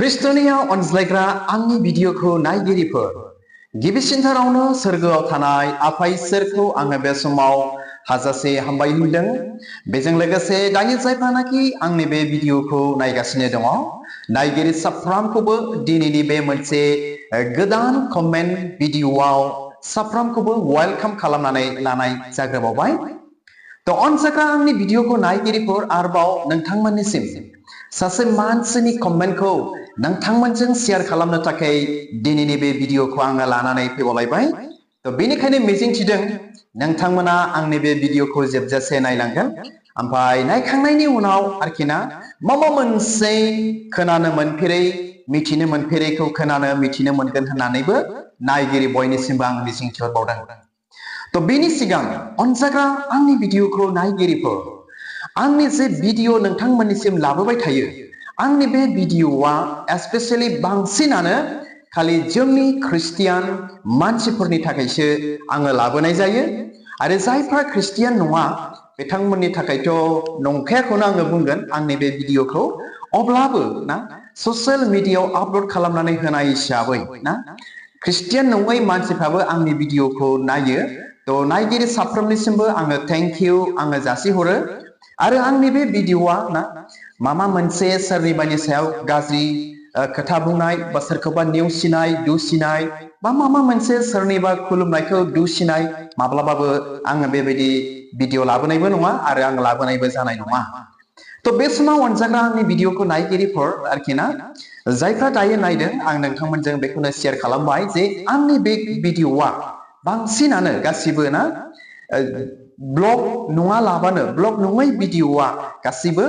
ख्रिस्टनियाव अनज्लायग्रा आंनि भिडिअखौ नायगिरिफोर गिबिसिनथारावनो सोरगोआव थानाय आफा इसोरखौ आङो बे समाव हाजासे हामबाय होनदों। बेजों लोगोसे दायो जायफ्रानाखि आंनि बे भिडिअखौ नायगासिनो दङ नायगिरि साफ्रामखौबो दिनैनि बे मोनसे गोदान कमेन्ट भिडिअआव साफ्रामखौबो वेलकाम खालामनानै लानाय जाग्रोबावबाय। तो अनजाग्रा आंनि भिडिअखौ नायगिरिफोर आरोबाव नोंथांमोननिसिम सासे मानसिनि कमेन्टखौ नोंथांमोनजों शेयार खालामनो थाखाय दिनैनि बे भिडिअखौ आङो लानानै फैबावलायबाय। तो बेनिखायनो मिजिंथिदों नोंथांमोना आंनि बे भिडिअखौ जोबजासे नायलांगोन। ओमफ्राय नायखांनायनि उनाव आरोखिना माबा मोनसे खोनानो मोनफेरै मिथिनो मोनफेरैखौ खोनानो मिथिनो मोनगोन होननानैबो नायगिरि बयनिसिमबो आं मिजिंथिहरबावदों। तो बेनि सिगां अनजाग्रा आंनि भिडिअखौ नायगिरिफोर आंनि जे भिडिअ नोंथांमोननिसिम लाबोबाय थायो आंनि बे भिडिअआ स्पेशली बांसिनानो खालि जोंनि ख्रिस्टियान मानसिफोरनि थाखायसो आङो लाबोनाय जायो। आरो जायफ्रा ख्रिस्टियान नङा बिथांमोननि थाखायथ' नंखायाखौनो आङो बुंगोन आंनि बे भिडिअखौ। अब्लाबो ना ससियेल मिडियायाव आपल'ड खालामनानै होनाय हिसाबै ना ख्रिस्टियान नङै मानसिफ्राबो आंनि भिडिअखौ नायो। तो नायगिरि साफ्रोमनिसिमबो आङो थेंक इउ आङो जासिहरो। आरो आंनि बे भिडिअआ ना माबा मोनसे सोरनिबानि सायाव गाज्रि खोथा बुंनाय बा सोरखौबा नेवसिनाय दुसिनाय बा माबा मोनसे सोरनिबा खुलुमनायखौ दुसिनाय माब्लाबाबो आङो बेबायदि भिडिअ लाबोनायबो नङा आरो आं लाबोनायबो जानाय नङा। तो बे समाव अनजाग्रा आंनि भिडिअखौ नायगिरिफोर आरोखि ना जायफ्रा दायो नायदों आं नोंथांमोनजों बेखौनो शेयार खालामबाय जे आंनि बे भिडिअआ बांसिनानो गासिबो ना ब्लग नङालाबानो ब्लग नङै भिडिअआ गासिबो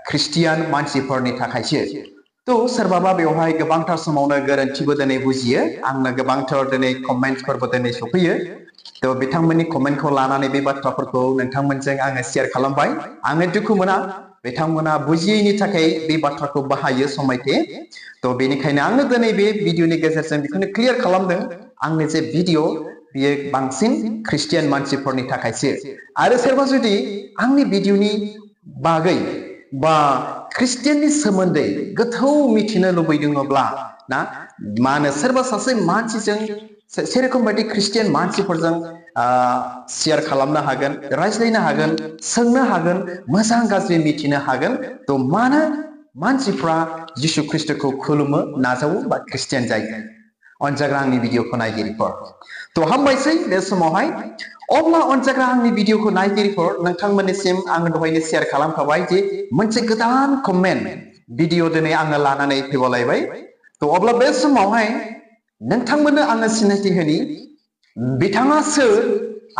ख्रिस्टियान मानसिफोरनि थाखायसो। तो सोरबाबा बेवहाय गोबांथार समावनो गोरोन्थिबो दिनै बुजियो आंनो गोबांथार दिनै कमेन्टफोरबो दिनै सफैयो। तो बिथांमोननि कमेन्टखौ लानानै बे बाथ्राफोरखौ नोंथांमोनजों आङो शेयार खालामबाय। आङो दुखु मोना बिथांमोना बुजियैनि थाखाय बे बाथ्राखौ बाहायो समायथे। तो बेनिखायनो आङो दिनै बे भिडिअनि गेजेरजों बेखौनो क्लियार खालामदों आंनि जे भिडिअ बियो बांसिन ख्रिस्टियान मानसिफोरनि थाखायसो। आरो सोरबा जुदि आंनि भिडिअनि बागै बा ख्रिस्टियाननि सोमोन्दै गोथौ मिथिनो लुबैदोंब्ला ना मा होनो सोरबा सासे मानसिजों सेरखम बायदि ख्रिस्टियान मानसिफोरजों शेयार खालामनो हागोन रायज्लायनो हागोन सोंनो हागोन मोजां गाज्रि मिथिनो हागोन। तो मानो मानसिफ्रा जिसु ख्रिस्टखौ खुलुमो नाजावो बा ख्रिस्टियान जायो अनजाग्रा आंनि भिडिअखौ नायगिरिफोर। तो हामबायसै बे समावहाय। अब्ला अनजाग्रा आंनि भिडिअखौ नायगिरिफोर नोंथांमोननिसिम आङो दहायनो शेयार खालामखाबाय जे मोनसे गोदान कमेन्ट भिडिअ दिनै आङो लानानै फैबावलायबाय। तो अब्ला बे समावहाय नोंथांमोननो आङो सिनायथि होनि बिथाङा सोर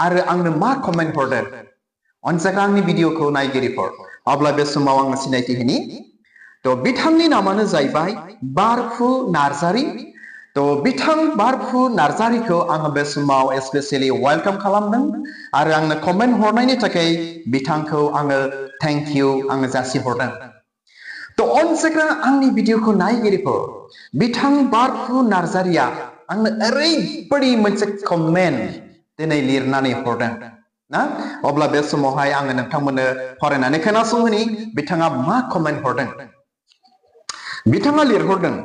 आरो आंनो मा कमेन्ट हरदों अनजाग्रा आंनि भिडिअखौ नायगिरिफोर। अब्ला बे समाव आङो सिनायथि होनि। तो बिथांनि नामानो जाहैबाय बारफु नार्जारि। तो बिथां बारफु नार्जारिखौ आङो बे समाव स्पेशली वेलकाम खालामदों आरो आंनो कमेन्ट हरनायनि थाखाय बिथांखौ आङो थेंक इउ आङो जासिहरदों। तो अनजाग्रा आंनि भिडिअखौ नायगिरिफोर बिथां बारफु नार्जारिया आंनो ओरैबायदि मोनसे कमेन्ट दिनै लिरनानै हरदों ना। अब्ला बे समावहाय आङो नोंथांमोननो फरायनानै खोनासंहोनि बिथाङा मा कमेन्ट हरदों। बिथाङा लिरहरदों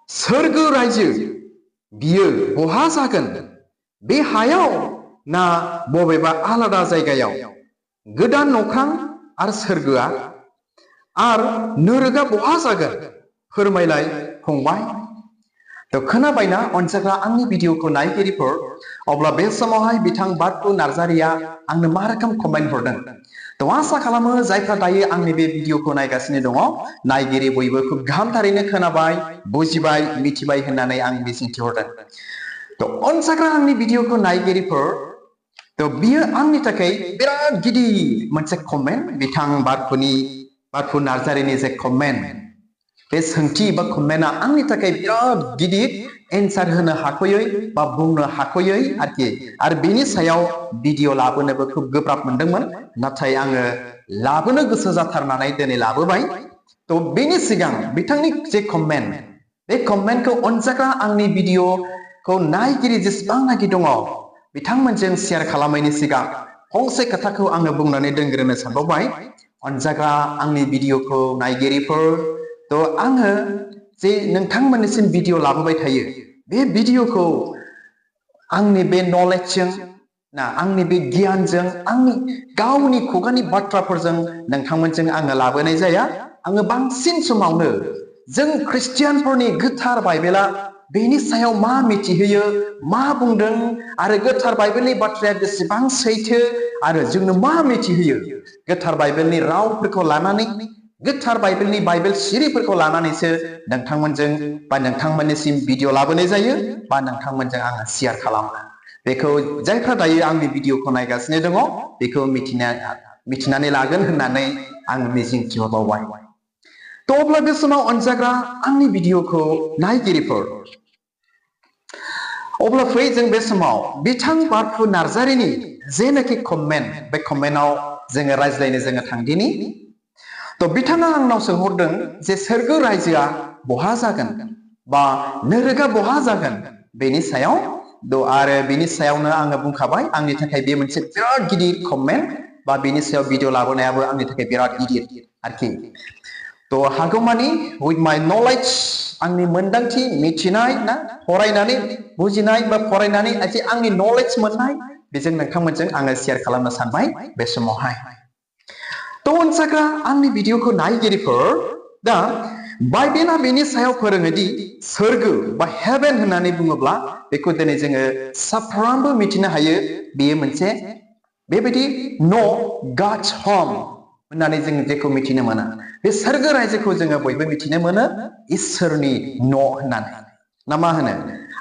सोरगो रायजो बियो बहा जागोन बे हायाव ना बबेबा आलादा जायगायाव गोदान नख्रां आरो सोरगोआ आरो नोरोगा बहा जागोन फोरमायलाय फंबाय। तो खोनाबायना अनजाग्रा आंनि भिडिअखौ नायगिरिफोर। अब्ला बे समावहाय बिथां बारफु नार्जारिया आंनो मा रोखोम कमेन्ट हरदों। तो आसा खालामो जायफ्रा दायो आंनि बे भिडिअखौ नायगासिनो दङ नायगिरि बयबो खुब गाहामथारैनो खोनाबाय बुजिबाय मिथिबाय होननानै आं मिजिंथिहरदों। तो अनजाग्रा आंनि भिडिअखौ नायगिरिफोर तो बियो आंनि थाखाय बिराद गिदिर मोनसे कमेन्ट बिथां बारफु नार्जारिनि जे कमेन्ट बे सोंथि बा कमेन्टआ आंनि थाखाय बिराद गिदिर एन्सार होनो हाख'यै बा बुंनो हाख'यै आरोखि। आरो बेनि सायाव भिडिअ लाबोनोबो खुब गोब्राब मोनदोंमोन नाथाय आङो लाबोनो गोसो जाथारनानै दिनै लाबोबाय। तो बेनि सिगां बिथांनि जे कमेन्ट बे कमेन्टखौ अनजाग्रा आंनि भिडिअखौ नायगिरि जेसेबांनाखि दङ बिथांमोनजों शेयार खालामनायनि सिगां फंसे खोथाखौ आङो बुंनानै दोनग्रोनो सानबावबाय। अनजाग्रा आंनि भिडिअखौ नायगिरिफोर तो आङो जे नोंथांमोननिसिम भिडिअ लाबोबाय थायो बे भिडिअखौ आंनि बे नलेजजों ना आंनि बे गियानजों आंनि गावनि खुगानि बाथ्राफोरजों नोंथांमोनजों आङो लाबोनाय जाया आङो बांसिन समावनो जों ख्रिस्टियानफोरनि गोथार बाइबेला बेनि सायाव मा मिथिहोयो मा बुंदों आरो गोथार बाइबेलनि बाथ्राया बेसेबां सैथो आरो जोंनो मा मिथिहोयो गोथार बाइबेलनि रावफोरखौ लानानै गोथार बाइबेलनि बाइबेल सिरिफोरखौ लानानैसो नोंथांमोनजों बा नोंथांमोननिसिम भिडिअ लाबोनाय जायो बा नोंथांमोनजों आङो शेयार खालामो बेखौ जायफ्रा दायो आंनि भिडिअखौ नायगासिनो दङ बेखौ मिथिनानै लागोन होननानै आं मिजिंथिहरबावबाय तो अब्ला बे समाव अनजाग्रा आंनि भिडिअखौ नायगिरिफोर अब्ला फै जों बे समाव बिथां बारफु नार्जारिनि जेनाखि कमेन्ट बे कमेन्टआव जोङो रायज्लायनो जोङो थांदिनि तो बिथाङा आंनाव सोंहरदों जे सोरगो रायजोआ बहा जागोन बा नोरगा बहा जागोन बेनि सायाव आरो बेनि सायावनो आङो बुंखाबाय आंनि थाखाय बे मोनसे बिराद गिदिर कमेन्ट बा बेनि सायाव भिडिअ लाबोनायाबो आंनि थाखाय बिराद गिदिर आरोखि तो हागौमानि with my knowledge आंनि मोनदांथि मिथिनाय ना फरायनानै बुजिनाय बा फरायनानै आंनि नलेज मोननाय बेजों नोंथांमोनजों आङो शेयार खालामनो सानबाय बे समावहाय तो अनसाग्रा आंनि भिडिअखौ नायगिरिफोर दा बाइबेला बेनि सायाव फोरोङोदि सोरगो बा हेभेन होननानै बुङोब्ला बेखौ दिनै जोङो साफ्रोमबो मिथिनो हायो बेयो मोनसे बेबायदि न' गॉड्स होम होननानै जों जेखौ मिथिनो मोनो बे सोरगो रायजोखौ जोङो बयबो मिथिनो मोनो इसोरनि न' होननानै ना मा होनो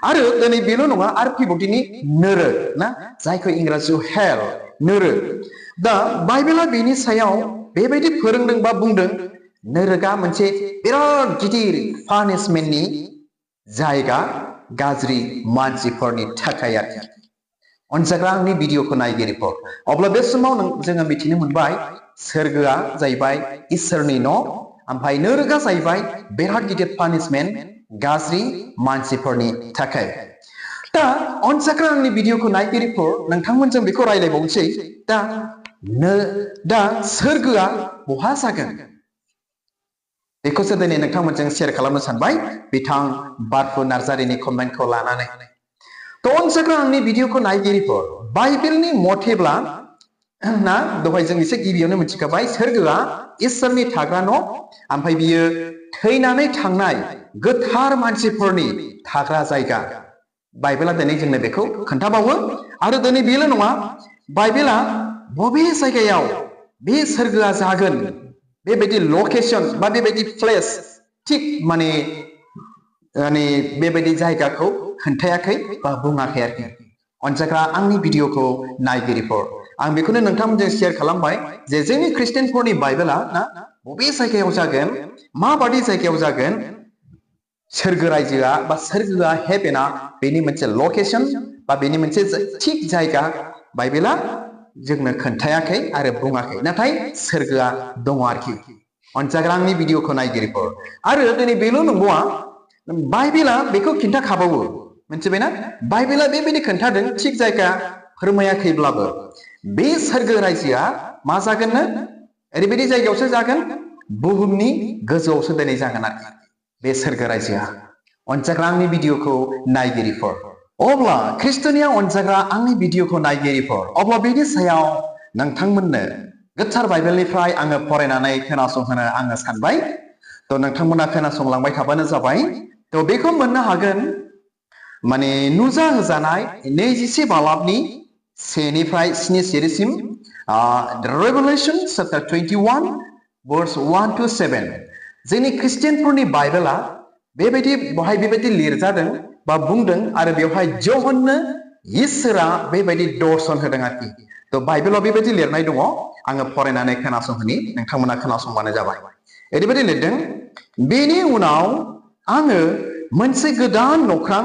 आरो दिनै बेल' नङा आरो फैबावदिनि नोरग ना जायखौ इंराजियाव हेल नोरग दा बाइबेला बेनि सायाव बेबायदि फोरोंदों बा बुंदों नोरगा मोनसे बिराद गिदिर पानिशमेन्टनि जायगा गाज्रि मानसिफोरनि थाखाय आरोखि अनजाग्रा आंनि भिडिअखौ नायगिरिफोर अब्ला बे समाव जोङो मिथिनो मोनबाय सोरगोआ जाहैबाय इसोरनि न' ओमफ्राय नोरगा जाहैबाय बिराद गिदिर पानिशमेन्ट गाज्रि मानसिफोरनि थाखाय दा अनजाग्रा आंनि भिडिअखौ नायगिरिफोर नोंथांमोनजों बेखौ रायलायबावनोसै दा सोरगोआ बहा जागोन बेखौसो दिनै नोंथांमोनजों शेयार खालामनो सानबाय बिथां बारफु नार्जारिनि कमेन्टखौ लानानै तो अनजाग्रा आंनि भिडिअखौ नायगिरिफोर बाइबेलनि मथेब्ला ना दहाय जों एसे गिबियावनो मिथिखाबाय सोरगोआ इसोरनि थाग्रा न' ओमफ्राय बियो थैनानै थांनाय गोथार मानसिफोरनि थाग्रा जायगा बाइबेला दिनै जोंनो बेखौ खोन्थाबावो आरो दिनै बेल' नङा बाइबेला बबे जायगायाव बे सोरगोआ जागोन बेबायदि लकेशन बा बेबायदि प्लेस थिक माने बेबायदि जायगाखौ खोन्थायाखै बा बुङाखै आरोखि अनजाग्रा आंनि भिडिअखौ नायगिरिफोर आं बेखौनो नोंथांमोनजों शेयार खालामबाय जे जोंनि ख्रिस्टियानफोरनि बाइबेला ना बबे जायगायाव जागोन माबादि जायगायाव जागोन सोरगो रायजोआ बा सोरगोआ हेभेना बेनि मोनसे लकेशन बा बेनि मोनसे थिक जायगा बाइबेला जोंनो खोन्थायाखै आरो बुङाखै नाथाय सोरगोआ दङ आरोखि अनजाग्रा आंनि भिडिअखौ नायगिरिफोर आरो दिनै बेल' नंबावा बाइबेला बेखौ खिन्थाखाबावो मिथिबायना बाइबेला बेबायदि खोन्थादों थिक जायगा फोरमायाखैब्लाबो बे सोरगो रायजोआ मा जागोननो ओरैबायदि जायगायावसो जागोन बुहुमनि गोजौआवसो दिनै जागोन आरोखि बे सोरगो रायजोआ अनजाग्रा आंनि भिडिअखौ नायगिरिफोर अब्ला ख्रिस्टनिया अनजाग्रा आंनि भिडिअखौ नायगिरिफोर अब्ला बेनि सायाव नोंथांमोननो गोथार बाइबेलनिफ्राय आङो फरायनानै खोनासंहोनो आङो सानबाय तो नोंथांमोना खोनासंलांबाय थाबानो जाबाय तो बेखौ मोननो हागोन माने नुजा होजानाय 21 बालाबनि 1 निफ्राय 7 सिरिसिम रेभेलेशन चैप्टार 21 verse 1 to 7 जोंनि ख्रिस्टियानफोरनि बाइबेला बेबायदि बहाय बेबायदि लिरजादों बा बुंदों आरो बेवहाय जौहननो इसोरा बेबायदि दर्शन होदों आरोखि तो बाइबेलाव बेबायदि लिरनाय दङ आङो फरायनानै खोनासंहोनि नोंथांमोना खोनासंबानो जाबाय ओरैबायदि लिरदों बेनि उनाव आङो मोनसे गोदान नख्रां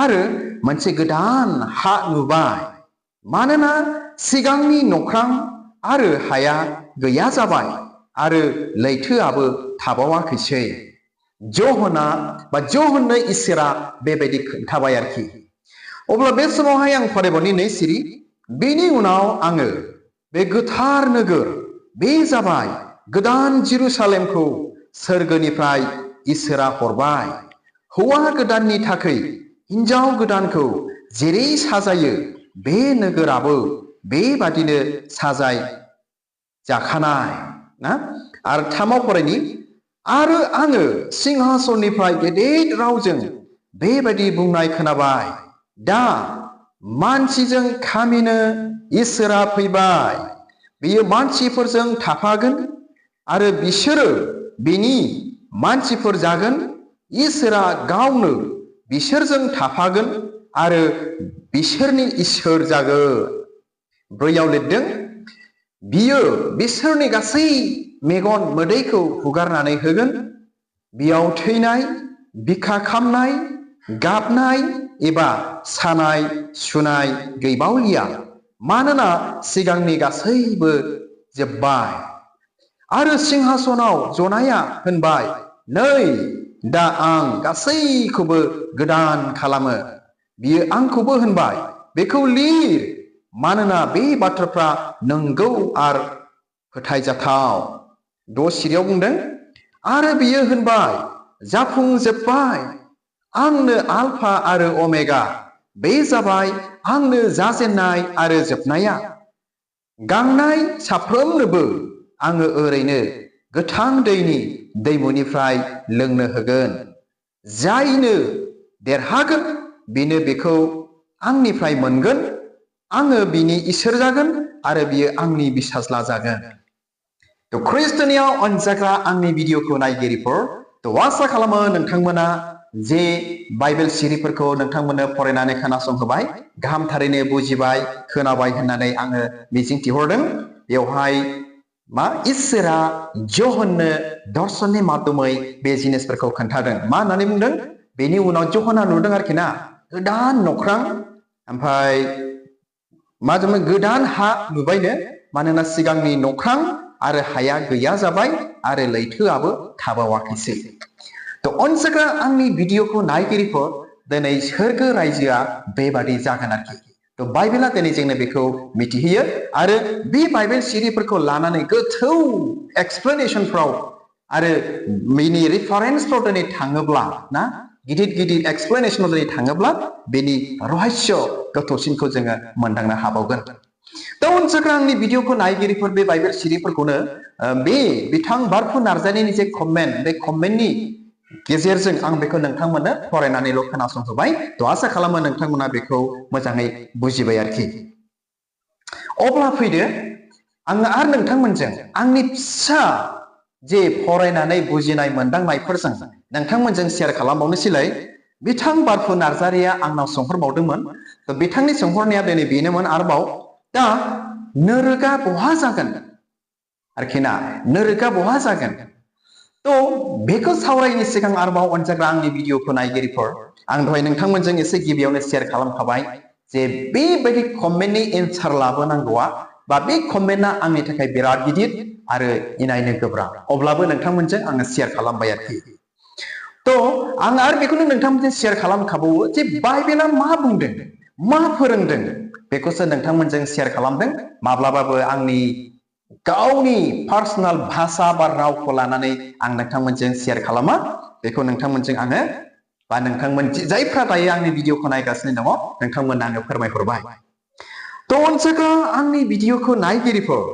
आरो मोनसे गोदान हा नुबाय मानोना सिगांनि नख्रां आरो हाया गैया जाबाय आरो लैथोआबो थाबावाखैसै जौहननो इसोरा बेबायदि खोन्थाबाय आरोखि अब्ला बे समावहाय आं फरायबावनि 2 सिरि बेनि उनाव आङो बे गोथार नोगोर बे जाबाय गोदान जेरुसालेमखौ सोरगोनिफ्राय इसोरा हरबाय हौवा गोदाननि थाखाय हिन्जाव गोदानखौ जेरै साजायो बे नोगोराबो बेबादिनो साजाय जाखानाय ना आरो 3आव फरायनि आरो आङो सिंहासननिफ्राय गेदेर रावजों बेबादि बुंनाय खोनाबाय दा मानसिजों खामिनो इसोरा फैबाय बियो मानसिफोरजों थाफागोन आरो बिसोरो बिनि मानसिफोर जागोन इसोरा गावनो बिसोरजों थाफागोन आरो बिसोरनि इसोर जागोन 4आव लिरदों बियो बिसोरनि गासै मेगन मोदैखौ हुगारनानै होगोन बियाव थैनाय बिखा खामनाय गाबनाय एबा सानाय सुनाय गैबावलिया मानोना सिगांनि गासैबो जोब्बाय आरो सिंहासनाव जनाया होनबाय नै दा आं गासैखौबो गोदान खालामो बियो आंखौबो होनबाय बेखौ लिर मानोना बे बाथ्राफ्रा नंगौ आरो फोथायजाथाव 6 सिरियाव बुंदों आरो बियो होनबाय जाफुंजोब्बाय आंनो आलफा आरो अमेगा बे जाबाय आंनो जाजेननाय आरो जोबनाया गांनाय साफ्रोमनोबो आङो ओरैनो गोथां दैनि दैमुनिफ्राय लोंनो होगोन जायनो देरहागोन बेनो बेखौ आंनिफ्राय मोनगोन आङो बिनि इसोर जागोन आरो बियो आंनि बिसाज्ला जागोन तो ख्रिस्टनियाव अनजाग्रा आंनि भिडिअखौ नायगिरिफोर तो आसा खालामो नोंथांमोना जे बाइबेल सिरिफोरखौ नोंथांमोननो फरायनानै खोनासंहोबाय गाहाम थारैनो बुजिबाय खोनाबाय होननानै आङो मिजिंथिहरदों बेवहाय मा इसोरा जहननो दर्शननि माध्यमै बे जिनिसफोरखौ खोन्थादों मा होननानै बुंदों बेनि उनाव जहना नुदों आरोखि ना गोदान नख्रां ओमफ्राय मा जाबाय गोदान हा नुबायनो मानोना सिगांनि नख्रां आरो हाया गैया जाबाय आरो लैथोआबो थाबावाखैसै तो अनजाग्रा आंनि भिडिअखौ नायगिरिफोर दिनै सोरगो रायजोआ बेबादि जागोन आरोखि तो बाइबेला दिनै जोंनो बेखौ मिथिहोयो आरो बे बाइबेल सिरिफोरखौ लानानै गोथौ एक्सप्लेनेशनफ्राव आरो बेनि रेफारेन्सफ्राव दिनै थाङोब्ला ना गिदिर गिदिर एक्सप्लेनेशनाव दिनै थाङोब्ला बेनि रहस्य गोथौसिनखौ जोङो मोनदांनो हाबावगोन दा अनजाग्रा आंनि भिडिअखौ नायगिरिफोर बे बाइबेल सिरिफोरखौनो बे बिथां बारफु नार्जारिनि जे कमेन्ट बे कमेन्टनि गेजेरजों आं बेखौ नोंथांमोननो फरायनानैल' खोनासंहोबाय तो आसा खालामो नोंथांमोना बेखौ मोजाङै बुजिबाय आरोखि अब्ला फैदो आङो आरो नोंथांमोनजों आंनि फिसा जे फरायनानै बुजिनाय मोनदांनायफोरजों नोंथांमोनजों शेयार खालामबावनोसैलाय बिथां बारफु नार्जारिया आंनाव सोंहरबावदोंमोन तो बिथांनि सोंहरनाया दिनै बेनोमोन आरोबाव दा नोरोगा बहा जागोन आरोखि ना नोरोगा बहा जागोन तो बेखौ सावरायनो सिगां आरोबाव अनजाग्रा आंनि भिडिअखौ नायगिरिफोर आं दहाय नोंथांमोनजों एसे गिबियावनो शेयार खालामखाबाय जे बेबायदि कमेन्टनि एन्सार लाबोनांगौआ बा बे कमेन्टआ आंनि थाखाय बिराद गिदिर आरो इनायनो गोब्राब अब्लाबो नोंथांमोनजों आङो शेयार खालामबाय आरोखि तो आं आरो बेखौनो नोंथांमोनजों शेयार खालामखाबावो जे बाइबेला मा बुंदों मा फोरोंदों बेखौसो नोंथांमोनजों शेयार खालामदों माब्लाबाबो आंनि गावनि पार्सोनेल भाषा बा रावखौ लानानै आं नोंथांमोनजों शेयार खालामा बेखौ नोंथांमोनजों आङो बा नोंथांमोन जायफ्रा दायो आंनि भिडिअखौ नायगासिनो दङ नोंथांमोननो आङो फोरमायहरबाय तो अनजाग्रा आंनि भिडिअखौ नायगिरिफोर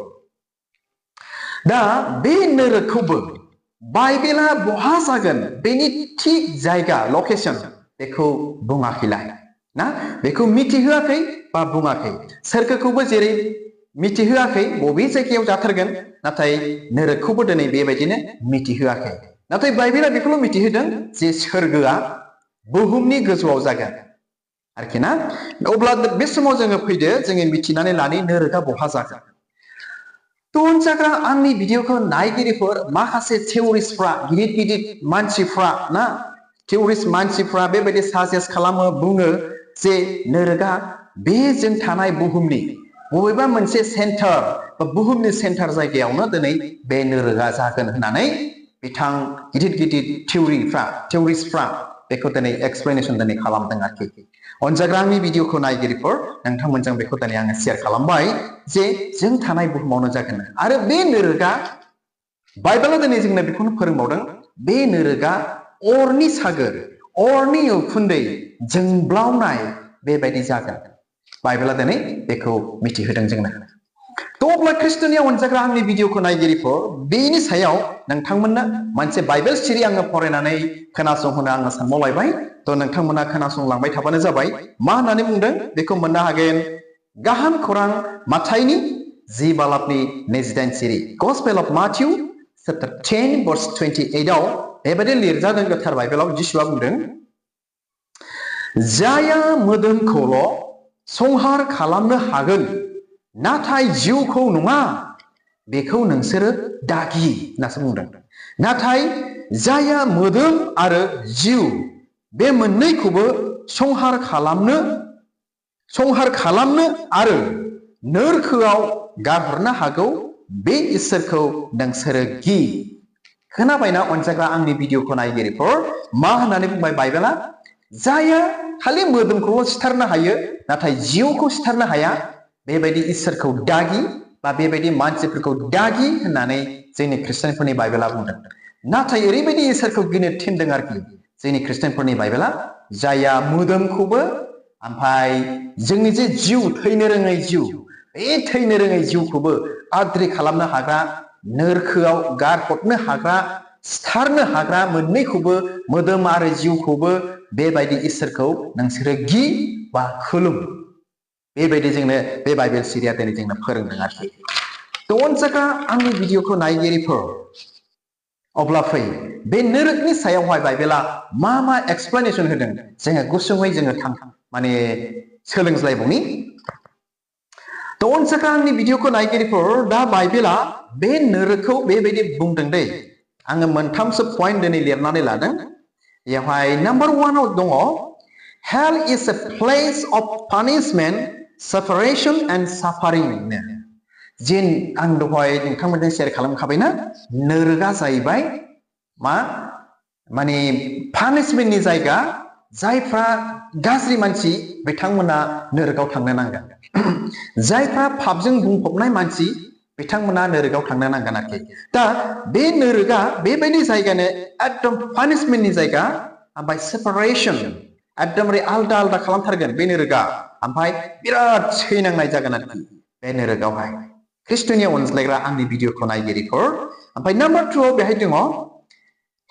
दा बे नोरोखौबो बाइबेला बहा जागोन बेनि थिक जायगा लकेशन बेखौ बुङाखैलाय ना बेखौ मिथिहोआखै बा बुङाखै सोरगोखौबो जेरै मिथिहोआखै बबे जायगायाव जाथारगोन नाथाय नोरोखौबो दिनै बेबायदिनो मिथिहोआखै नाथाय बाइबेला बेखौल' मिथिहोदों जे सोरगोआ बुहुमनि गोजौआव जागोन आरोखि ना अब्ला बे समाव जोङो फैदो जोङो मिथिनानै लानि नोरोगा बहा जागोन तो अनजाग्रा आंनि भिडिअखौ नायगिरिफोर माखासे थिउरिस्टफ्रा गिदिर गिदिर मानसिफ्रा ना थिउरिस्ट मानसिफ्रा बेबायदि साजेस्ट खालामो बुङो जे नोरोगा बे जों थानाय बुहुमनि बबेबा मोनसे सेन्टार बा बुहुमनि सेन्टार जायगायावनो दिनै बे नोरोगा जागोन होननानै बिथां गिदिर गिदिर थिउरिस्टफ्रा बेखौ दिनै एक्सप्लेनेशन दिनै खालामदों आरोखि अनजाग्रा आंनि भिडिअखौ नायगिरिफोर नोंथांमोनजों बेखौ दिनै आङो शेयार खालामबाय जे जों थानाय बुहुमावनो जागोन आरो बे नोरोगा बाइबेला दिनै जोंनो बेखौनो फोरोंबावदों बे नोरोगा अरनि सागोर अरनि उखुन्दै जोंब्लावनाय बेबायदि जागोन बाइबेला दिनै बेखौ मिथिहोदों जोंनो थ' अब्ला ख्रिस्ट'नि अनजाग्रा आंनि भिडिअखौ नायगिरिफोर बेनि सायाव नोंथांमोननो मोनसे बाइबेल सिरि आङो फरायनानै खोनासंहोनो आङो सानबावलायबाय थ' नोंथांमोना खोनासंलांबाय थाबानो जाबाय मा होननानै बुंदों बेखौ मोननो हागोन गाहाम खौरां माथाइनि 10 बालाबनि 29 सिरि गस्पेल अफ माथिउ चैप्टार 10 verse 28 आव बेबायदि लिरजादों गोथार बाइबेलाव जिसुआ बुंदों जाया मोदोमखौल' संहार खालामनो हागोन नाथाय जिउखौ नङा बेखौ नोंसोरो दागि होननासो बुंदों नाथाय जाया मोदोम आरो जिउ बे मोननैखौबो संहार खालामनो आरो नोरखोआव गारहरनो हागौ बे इसोरखौ नोंसोरो गि खोनाबायना अनजाग्रा आंनि भिडिअखौ नायगिरिफोर मा होननानै बुंबाय बाइबेला जाया खालि मोदोमखौल' सिथारनो हायो नाथाय जिउखौ सिथारनो हाया बेबायदि इसोरखौ दागि बा बेबायदि मानसिफोरखौ दागि होननानै जोंनि ख्रिस्टियानफोरनि बाइबेला बुंदों नाथाय ओरैबायदि इसोरखौ गिनो थिनदों आरोखि जोंनि ख्रिस्टियानफोरनि बाइबेला जाया मोदोमखौबो ओमफ्राय जोंनि जे जिउ थैनो रोङै जिउ बे थैनो रोङै जिउखौबो आद्रि खालामनो हाग्रा नोरखोआव गारहरनो हाग्रा सिथारनो हाग्रा मोननैखौबो मोदोम आरो जिउखौबो बेबायदि इसोरखौ नोंसोरो गि बा खुलुम बेबायदि जोंनो बे बाइबेल सिरिया दिनै जोंनो फोरोंदों आरोखि थ' अनजाग्रा आंनि भिडिअखौ नायगिरिफोर अब्ला फै बे नोरकनि सायावहाय बाइबेला मा एक्सप्लेनेसन होदों जोङो गुसुङै जोङो माने सोलोंज्लायबावनि थ' अनजाग्रा आंनि भिडिअखौ नायगिरिफोर दा बाइबेला बे नोरकखौ बेबायदि बुंदों दै आङो मोनथामसो पइन्ट दिनै लिरनानै लादों बेवहाय नाम्बार 1 आव दङ Hell is a place of punishment, separation and suffering. जिन आं दहाय नोंथांमोनजों शेयार खालामखाबायना नोरगा जाहैबाय माने पानिशमेन्टनि जायगा जायफ्रा गाज्रि मानसि बिथांमोना नोरगाव थांनो नांगोन जायफ्रा पापजों बुंफबनाय मानसि बिथांमोना नोरगाव थांनो नांगोन आरोखि दा बे नोरगा बेबायदि जायगानो एकदम पानिशमेन्टनि जायगा ओमफ्राय सेपारेशन एकदमबारे आलदा आलदा खालामथारगोन बे नोरगा ओमफ्राय बिराद सैनांनाय जागोन आरोखि बे नोरगावहाय ख्रिस्ट'नि अनज्लायग्रा आंनि भिडिअखौ नायगिरिफोर ओमफ्राय नाम्बार 2 आव बेहाय दङ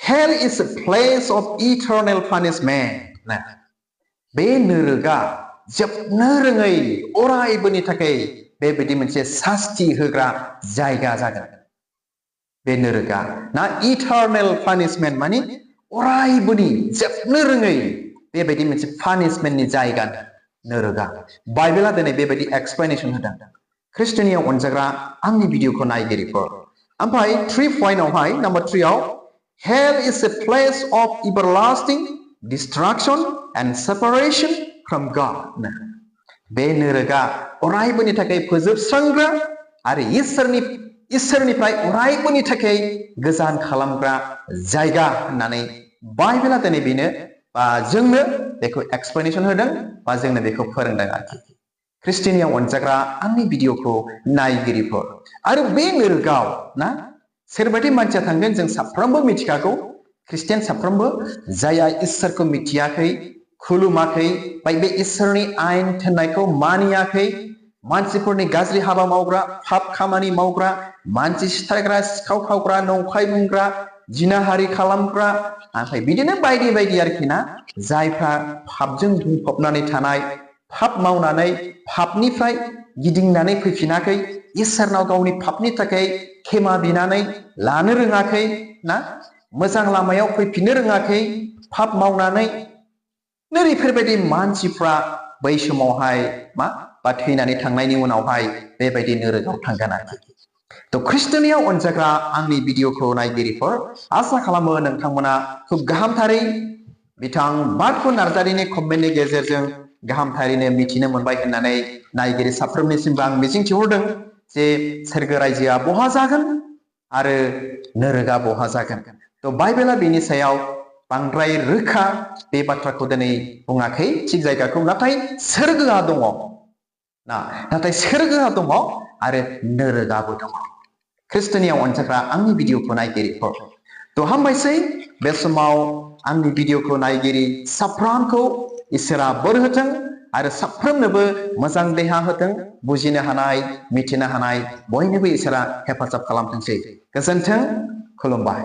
Hell is a place of eternal punishment. बे नोरगा जोबनो रोङै अरायबोनि थाखाय बेबायदि मोनसे सास्ति होग्रा जायगा जागोन बे नोरगा ना इटारनेल पानिशमेन्ट माने अरायबोनि जोबनो रोङै बेबायदि मोनसे पानिशमेन्टनि जायगा नोरगा बाइबेला दिनै बेबायदि एक्सप्लेनेसन होदों ख्रिस्ट'नि अनजाग्रा आंनि भिडिअखौ नायगिरिफोर ओमफ्राय 3 पइन्टआवहाय नाम्बार 3 आव Hell is a place of everlasting destruction and separation from God. बे नोरगा अरायबोनि थाखाय फोजोबस्रांग्रा आरो इसोरनिफ्राय अरायबोनि थाखाय गोजान खालामग्रा जायगा होननानै बाइबेला दिनै बेनो बा जोंनो बेखौ एक्सप्लेनेसन होदों बा जोंनो बेखौ फोरोंदों आरोखि ख्रिस्ट'नि अनजाग्रा आंनि भिडिअखौ नायगिरिफोर आरो बे नोरगाव ना सोरबायदि मानसिया थांगोन जों साफ्रोमबो मिथिखागौ ख्रिस्टियान साफ्रोमबो जायहा इसोरखौ मिथियाखै खुलुमाखै बे इसोरनि आयेन थिननायखौ मानियाखै मानसिफोरनि गाज्रि हाबा मावग्रा पाप खामानि मावग्रा मानसि सिथारग्रा सिखाव खावग्रा नंखाय बुंग्रा जिनाहारि खालामग्रा ओमफ्राय बिदिनो बायदि बायदि आरोखि ना जायफ्रा पापजों बुंफबनानै थानाय पाप मावनानै पापनिफ्राय गिदिंनानै फैफिनाखै इसोरनाव गावनि पापनि थाखाय खेमा बिनानै लानो रोङाखै ना मोजां लामायाव फैफिननो रोङाखै पाप मावनानै नोरैफोरबायदि मानसिफ्रा बै समावहाय बा थैनानै थांनायनि उनावहाय बेबायदि नोरगाव थांगोन आरोखि थ' ख्रिस्ट'नियाव अनजाग्रा आंनि भिडिअखौ नायगिरिफोर आसा खालामो नोंथांमोना खुब गाहामथारै बिथां बारफु नार्जारिनि कमेन्टनि गेजेरजों गाहामथारैनो मिथिनो मोनबाय होननानै नायगिरि साफ्रोमनिसिमबो आं मिजिंथिहरदों जे सोरगो रायजोआ बहा जागोन आरो नोरगा बहा जागोन थ' बाइबेला बेनि सायाव बांद्राय रोखा बे बाथ्राखौ दिनै बुङाखै थिग जायगाखौ नाथाय सोरगोआ दङ आरो नोरगाबो दङ ख्रिस्ट'नियाव अनजाग्रा आंनि भिडिअखौ नायगिरिफोर थ' हामबायसै बे समाव आंनि भिडिअखौ नायगिरि साफ्रोमखौ इसोरा बोर होथों आरो साफ्रोमनोबो मोजां देहा होथों, बुजिनो हानाय, मिथिनो हानाय बयनोबो इसोरा हेफाजाब खालामथोंसै। गोजोन्थों, खुलुमबाय।